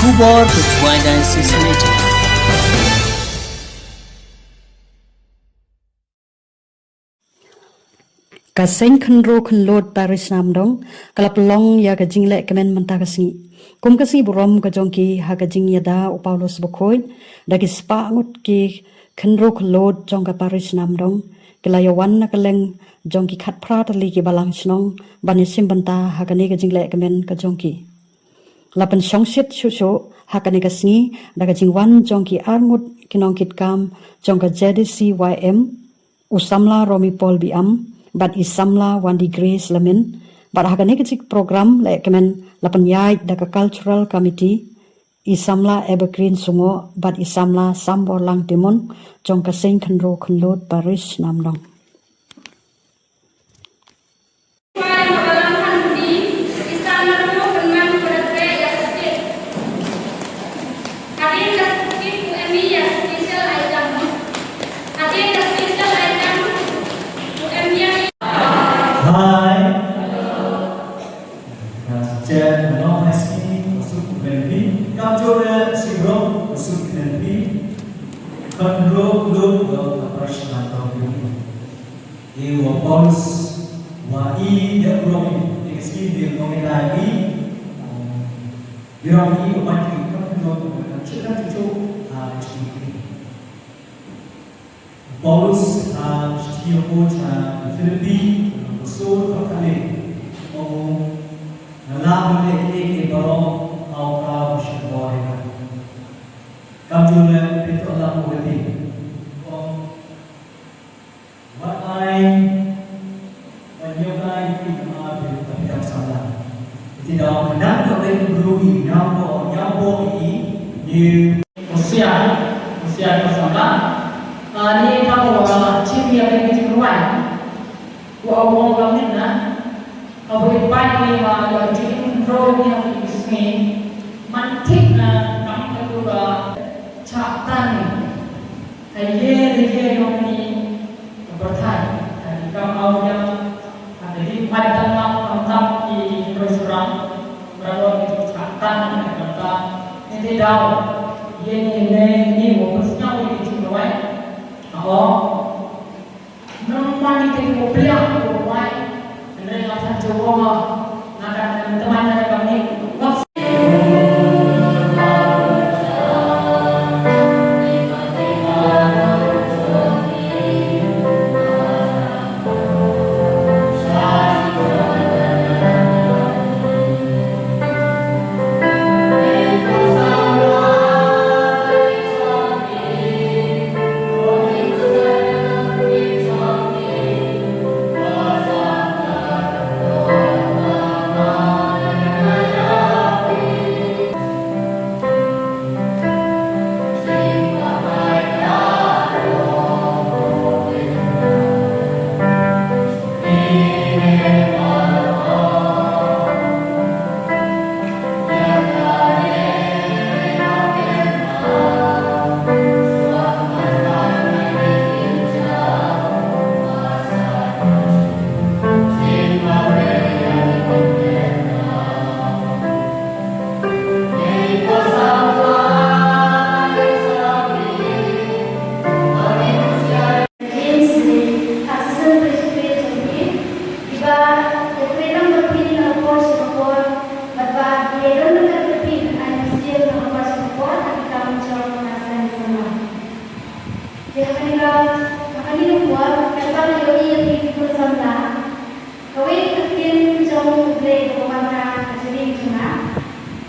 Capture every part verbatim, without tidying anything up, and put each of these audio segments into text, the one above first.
Khubor ka Khwai Diocese Radio. Ka Seng Khynroo Khynlod Parish Namdong ka la pynlong ïa ka jingleh kmen mynta ka sngi. Kum ka sngi burom ka jong ki ha ka jingïada u Paulus Bakhuid, da ki spah ngut ki khynroo khynlod jong ka Parish Namdong ki la ïa wan na kylleng jong ki khatphra tylli ki balang shnong ban ïa shim bynta ha kane ka jingleh kmen ka jong ki. La pynshongshit shuh shuh ha kane ka sngi da ka jingwan jong ki ar ngut ki nongkitkam jong ka J D C Y M, u samla Romi Paul Biam bad i samla Wandi Grace Lamin. Bad ha kane ka jingïakmen leh kmen la pynïaid da ka Cultural Committee, i samla Evergreen Sungoh bad i samla Samborlang Timon jong ka Seng Khynroo Khynlod Parish Namdong. Hi. Chen no hai si usuk kren pi. Kam jo le si ro usuk kren pi. Kan ro lo lo ka prashna to pi. E wa Paulus wa i de ro mi. E si de ro mi dai i. Ïa ro mi u ban ki kam ro kan chira chu a chi. Paulus ha shithi ha u Philippi, ha u sura kane, u ong, nga lah ban leh kiei kiei baroh ha u Trai uba shah bor ïa nga. Kam ju leh phi to lah u leh. U ong, wat ai ban ïoh ai ïa ki, ah, phi, phi dang samla. Te dang nang ka wei u bru i ñiaw ko, ñiaw ko i, i. Hosea, Hosea ka samla. Ah, ni ka wa chim ïa ka jingruan. Wa wa ka min na. Ka wa i pai ni wa ïa jingim ro ni ha ki sngi. Man thik na kam ka tu ka chak tan ni. Ha ïing ha ïing jong ngi ka pyrthei, ha ki kam awïar, ha ki dei pat dang lam khamtam ki briew shynrang, ba don ki chak tan ki khamtam. Ngi te daw, ïa ngi ne ngi mo pynsngew ïa ki jingduwai. Ka ong, nang man ngi te ki mo pliang ki mo duwai. James Lee, Assistant Presbyterian jong phi, kiba ïakren lang bad phi na ka por sha ka por, bad ba ki ïadon ryngkat bad phi, ai mynsiem na ka por sha ka por, ha ki kam jong ka seng samla. Te ha kane ka, ha kane ka por, katba ngi ïohi ïa phi ki khun samla, kawei ka ktien jong U Blei kaba wan na ka jingim jong nga.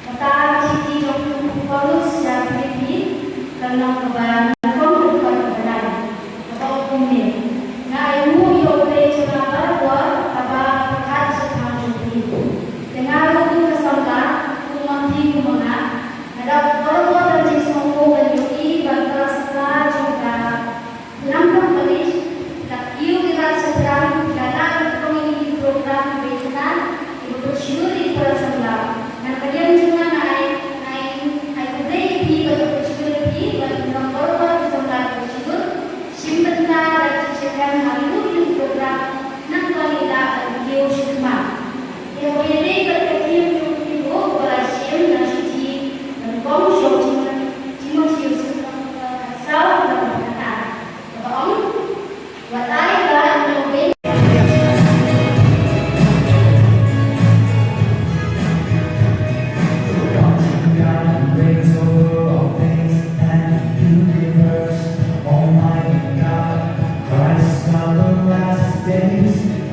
Kata ka shithi jong u Paulus sha Philippi, ka lynnong kaba nyngkong, dkhot kaba lai. Kaba ong kumne, nga ainguh ïa U Blei jong nga barabor, haba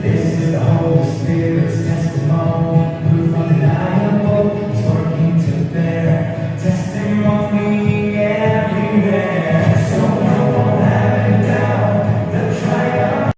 This is the Holy Spirit's testimony, proof undeniable, it's working to bear testimony everywhere. So no more having doubt, the triumph.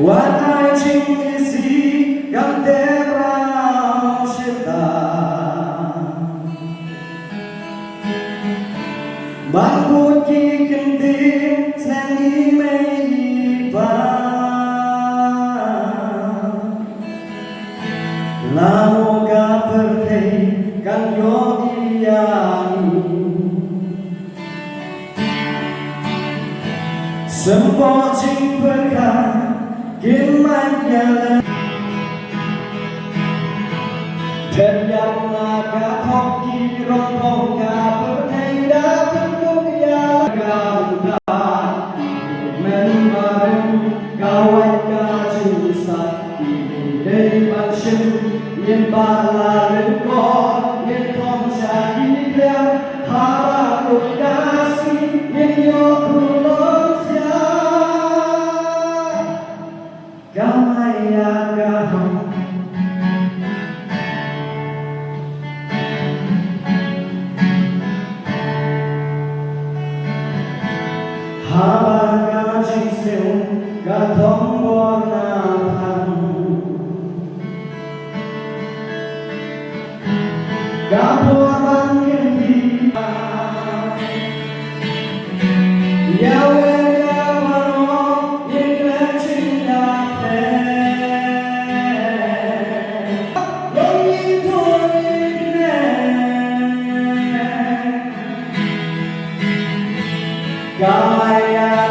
Wat ai jingïaseng kam dei rau shata. Ban bud ki kyntien sneng i mei i pa. Lano ka pyrthei kan ïoh ïa ngi. Symboh jingpyrkhat kin mad ïa la. Phet ïa na ka thok ki rong pong ka pyrthei da pynkup ïa la ka umta. Men barim ka wait ka jingsat. Dei ban shim ngin ba la lyngkor ngin thong sha ki kliar haba kut ka sngi ngin ïoh khulom sia. Ka maya ka hong. Haba ka jingsiew ka thong bor na thang. Ka bor ban kynti. Ïa wer ïa baroh ïa klet jingïakhun. Long ïa dur ïa klet. Ka maya.